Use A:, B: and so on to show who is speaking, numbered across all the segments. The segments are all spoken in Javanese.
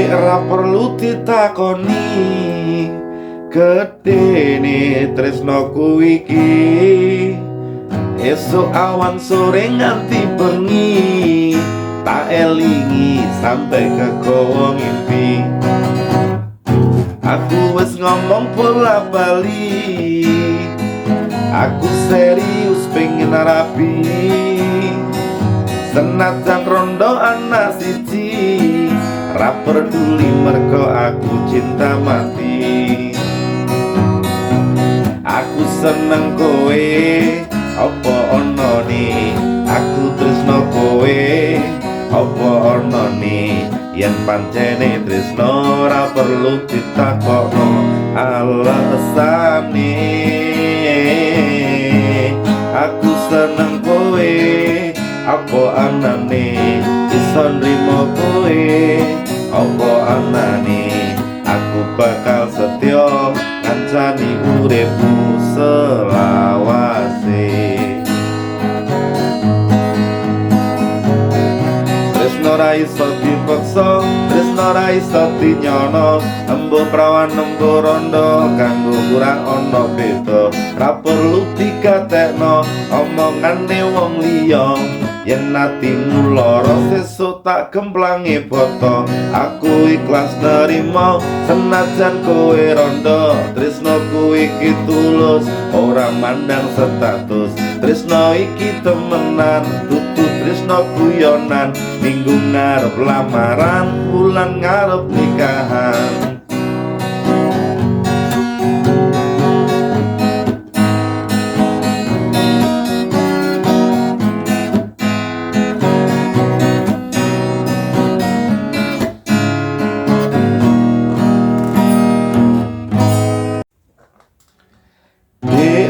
A: Ora perlu ditakoni gedene tresnoku iki. Esuk awan sore nganti bengi tak elingi sampai kegawa ngimpi. Aku wis ngomong bola bali, aku serius pengen rabi. Senajan rondo ana siji, ra peduli mergo aku cinta mati. Aku seneng kowe apa onone, aku tresno kowe apa onone. Yen pancene tresno ora perlu ditakokno alasane. Aku seneng kowe apa anane, iso nrimo kowe apa anane. Aku bakal setya ngancani uripmu selawase. Tresno ra iso dipaksa, tresno ra iso dinyono. Embuh prawan embuh rondo, kanggo ora ana beda. Ra perlu digatekno omongane wong liya. Yen atimu lara sesuk tak gemplange boto. Aku ikhlas nerima senajan kowe rondo. Tresno kuwi iki tulus, ora mandang status. Tresno iki temenan, dudu tresno guyonan. Minggu ngarep lamaran, bulan ngarep nikahan.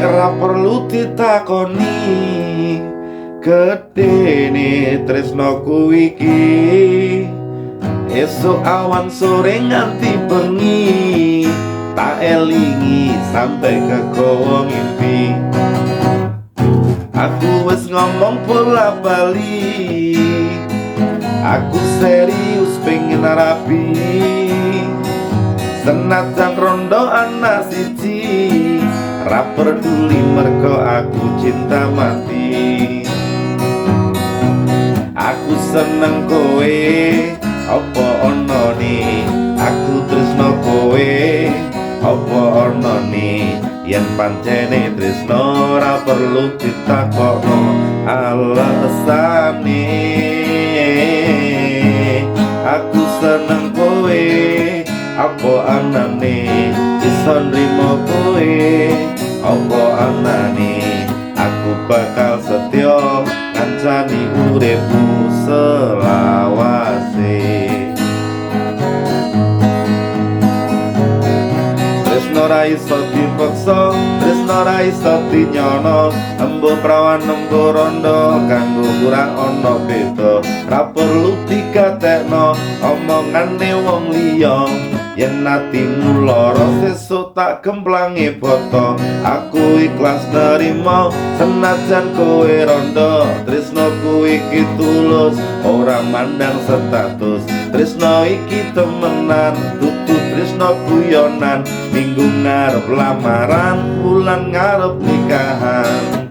A: Ora perlu ditakoni gedene tresnoku iki. Esuk awan sore nganti bengi tak elingi sampai kegawa ngimpi. Aku wis ngomong bola bali, aku serius pengen rabi. Senajan rondo ana siji, ra peduli mergo aku cinta mati. Aku seneng kowe apa onone, aku tresno kowe apa onone. Yen pancene tresno ora perlu ditakokno alasane. Aku seneng kowe apa anane, iso nrimo kowe apa anane. Aku bakal setya ngancani uripmu selawase. Tresno ra iso dipaksa, tresno ra iso dinyono. Embuh prawan embuh rondo, kanggo ora ana beda. Ra perlu digatekno omongane wong liya. Yen atimu lara sesuk tak gemplange boto. Aku ikhlas nerima senajan kowe rondo. Tresno kuwi iki tulus, ora mandang status. Tresno iki temenan, dudu tresno guyonan. Minggu ngarep lamaran, bulan ngarep nikahan.